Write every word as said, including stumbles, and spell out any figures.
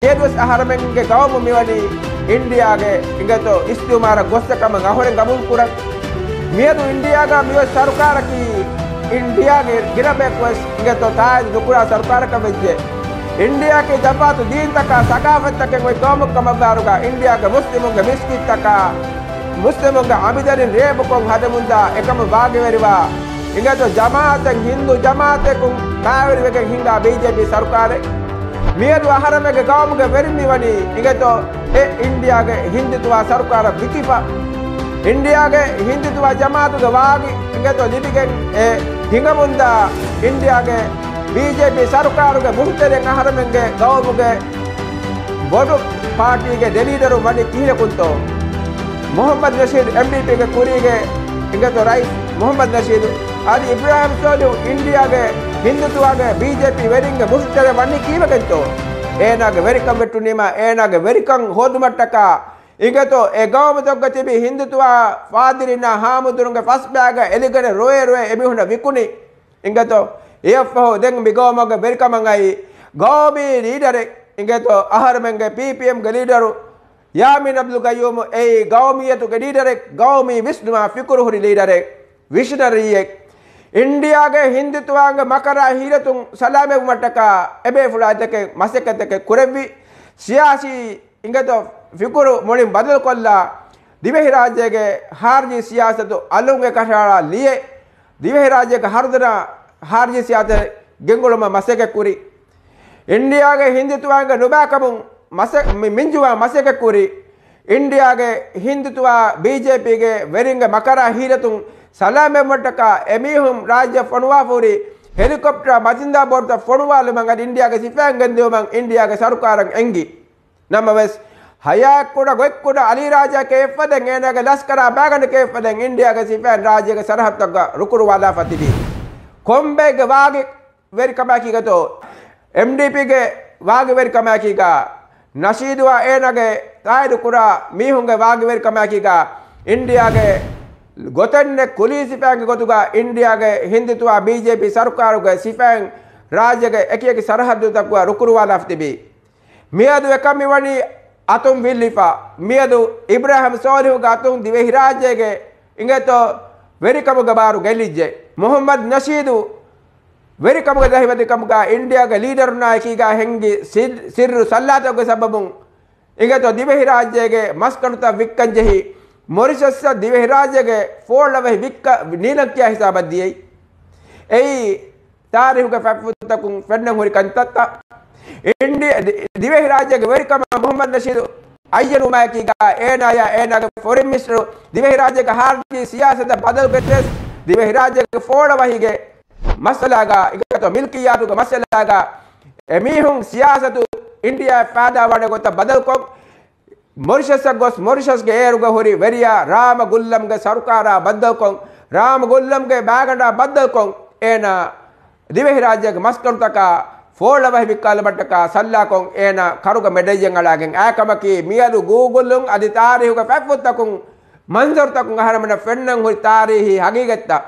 އެއަށްވެސް އަހަރެމެންގެ ގައުމު މިވަނީ އިންޑިއާގެ އިނގޭތޯ އިސްތިއުމާރަށް ގޮއްސަ ކަމަށް އަހުރެން ގަބޫލު ކުރަން. މިއަދު އިންޑިއާގަ މިއޮތް ސަރުކާރަކީ އިންޑިއާގެ ގިނަ ބަޔަކުވެސް އިނގޭތޯ ތާއީދު ނުކުރާ ސަރުކާރަކަށް ވެއްޖެ. އިންޑިއާގެ ތަފާތު ދީންތަކާ ސަގާފަތްތަކެއް އޮތް ގައުމެއް ކަމަށްވާއިރުގަ އިންޑިއާގެ މުސްލިމުންގެ މިސްކިތްތަކާ މުސްލިމުންގެ އަނބިދަރިން ރޭބުކޮށް ހަދަމުންދާ އެކަމަށް ވާގިވެރިވާ އިނގޭތޯ ޖަމާއަތެއް ހިންދޫ ޖަމާއަތަކުން ބައިވެރިވެގެން ހިންގާ ބީޖޭޕީ ސަރުކާރެއް. މިއަދު އަހަރެމެންގެ ގައުމުގެ ވެރިން މިވަނީ އިނގޭތޯ އެ އިންޑިއާގެ ހިންދުތުވާ ސަރުކާރަށް ވިކިފަ. އިންޑިއާގެ ހިންދުތުވާ ޖަމާއަތުގެ ވާގި އިނގޭތޯ ލިބިގެން އެ ހިނގަމުންދާ އިންޑިއާގެ ބީޖޭޕީ ސަރުކާރުގެ މުހުތެރެއިން އަހަރެމެންގެ ގައުމުގެ ބޮޑު ޕާޓީގެ ދެ ލީޑަރު ވަނީ ކިހިނަކުންތޯ؟ މުހައްމަދު ނަޝީދު އެމްޑީޕީގެ ކުރީގެ އިނގޭތޯ ރައީސް މުހައްމަދު ނަޝީދު، އަދި އިބްރާހިމް ސޯލިހު އިންޑިއާގެ ހިންދުތުވާގެ ބީޖޭޕީ ވެރިންގެ މުހުތެރެއިން ވަނީ ކީއްވެގެންތޯ؟ އޭނާގެ ވެރިކަން ވެއްޓުނީމާ އޭނާގެ ވެރިކަން ހޯދުމަށްޓަކާ އިނގޭތޯ އެ ގައުމުތަކުގަ ތިބި ހިންދުތުވާ ފާދިރީންނާ ހާމުދުރުންގެ ފަސްބައިގަ އެލިގަނެ ރޮއެ ރޮއެ އެމީހުންނަށް ވިކުނީ. އިނގޭތޯ އެއަށްފަހު ދެން މި ގައުމުގެ ވެރިކަމަށް އައީ ގައުމީ ލީޑަރެއް އިނގޭތޯ އަހަރެމެންގެ ޕީޕީއެމްގެ ލީޑަރު ޔާމީން އަބްދުލް ގައްޔޫމު އެއީ ގައުމިއްޔަތުގެ ލީޑަރެއް، ގައުމީ ވިސްނުމާ ފިކުރު ހުރި ލީޑަރެއް، ވިޝަނަރީއެއް. އިންޑިއާގެ ހިންދުތުވާގެ މަކަރާ ހީލަތުން ސަލާމަތްވުމަށްޓަކާ އެބޭފުޅާ އެތަކެއް މަސައްކަތްތަކެއް ކުރެއްވި. ސިޔާސީ އިނގޭތޯ ފިކުރު މުޅިން ބަދަލުކޮށްލާ، ދިވެހިރާއްޖޭގެ ހާރިޖީ ސިޔާސަތު އަލުން އެކަށައަޅާ ލިޔެ، ދިވެހިރާއްޖޭގެ ހަރުދަނާ ހާރިޖީ ސިޔާސަތެއް ގެންގުޅުމަށް މަސައްކަތް ކުރި. އިންޑިއާގެ ހިންދުތުވާގެ ނުބައިކަމުން މަސަ-، މި-، މިންޖުވާ މަސައްކަތް ކުރި. އިންޑިއާގެ ހިންދުތުވާ ބީޖޭޕީގެ ވެރިންގެ މަކަރާ ހީލަތުން ސަލާމަތްވުމަށްޓަކާ އެމީހުން ރާއްޖެ ފޮނުވާފަ ހުރި ހެލިކޮޕްޓަރ މަތިންދާ ބޯޓުތައް ފޮނުވާލުމަށް އަދި އިންޑިއާގެ ސިފައިން ގެންދިއުމަށް އިންޑިއާގެ ސަރުކާރަށް އެންގި. ނަމަވެސް، ހަޔާތްކުޑަ ގޮތްކުޑަ އަލީ ރާޖާ ކެޔޮފަދައިން އޭނާގެ ލަސްކަރާ ބާގަނޑު ކެޔޮފަދައިން އިންޑިއާގެ ސިފައިން ރާއްޖޭގެ ސަރަހައްދުތަކުގަ ރުކުރުވާލާފަ ތިބީ. ކޮންބޭގެ ވާގި ވެރިކަމާއެކީގަތޯ، އެމްޑީޕީގެ ވާގިވެރިކަމާއެކީގަ، ނަޝީދުއާ އޭނާގެ ތާއީދު ކުރާ މީހުންގެ ވާގިވެރިކަމާއެކީގަ، އިންޑިއާގެ ގޮތެއްނެތް ކުލީ ސިފައިންގެ ގޮތުގަ އިންޑިއާގެ ހިންދުތުވާ ބީޖޭޕީ ސަރުކާރުގެ ސިފައިން ރާއްޖޭގެ އެކިއެކި ސަރަހައްދުތަކުގަ ރުކުރުވާލާފަ ތިބީ. މިއަދު އެކަން މިވަނީ އަތުން ވިއްލިފަ. މިއަދު އިބްރާހިމް ސޯލިހުގެ އަތުން ދިވެހިރާއްޖޭގެ އިނގޭތޯ ވެރިކަމުގެ ބާރު ގެއްލިއްޖެ. މުހައްމަދު ނަޝީދު ވެރިކަމުގެ ދަހިވަތިކަމުގަ އިންޑިއާގެ ލީޑަރުންނާ އެކީގަ ހެންގި ސިއް-، ސިއްރު ސައްލާތަކުގެ ސަބަބުން އިނގޭތޯ ދިވެހިރާއްޖޭގެ މަސްކަނޑުތައް ވިއްކަން ޖެހި، މޮރިޝަސްއަށް ދިވެހިރާއްޖޭގެ ފޯޅަވަހި ވިއްކަ ނީލަން ކިޔާ ހިސާބަށް ދިޔައީ. އެއީ ތާރީހުގެ ފަތްފުށްތަކުން ފެންނަން ހުރި ކަންތައްތައް. އިންޑި-، ދި-، ދިވެހިރާއްޖޭގެ ވެރިކަމަށް މުހައްމަދު ނަޝީދު އައްޔަނުވުމާއެކީގަ އޭނާޔާ އޭނާގެ ފޮރިން މިނިސްޓަރު ދިވެހިރާއްޖޭގެ ހާރިޖީ ސިޔާސަތަށް ބަދަލު ގެނެސް، ދިވެހިރާއްޖޭގެ ފޯޅަވަހީގެ މައްސަލާގަ، އިނގޭތޯ މިލްކިއްޔާތުގެ މައްސަލާގަ އެމީހުން ސިޔާސަތު އިންޑިއާއަށް ފައިދާވާނެ ގޮތަށް ބަދަލުކޮށް، މޮރިޝަސްއަށް ގޮސް މޮރިޝަސްގެ އޭރުގަ ހުރި ވެރިޔާ ރާމަ ގުއްލަމްގެ ސަރުކާރާ ބައްދަލުކޮށް، ރާމަ ގުއްލަމްގެ ބާގަނޑާ ބައްދަލުކޮށް، އޭނާ ދިވެހިރާއްޖޭގެ މަސްކަނޑުތަކާ ފޯޅަވަހި ވިއްކާލުމަށްޓަކާ ސައްލާކޮށް، އޭނާ ކަރުގަ މެޑައްޔަށް އަޅާގެން އައި ކަމަކީ، މިއަދު ގޫގުލުން އަދި ތާރީހުގެ ފަތްފުށްތަކުން މަންޒަރުތަކުން އަހަރެމެނަށް ފެންނަން ހުރި ތާރީހީ ހަގީގަތްތައް.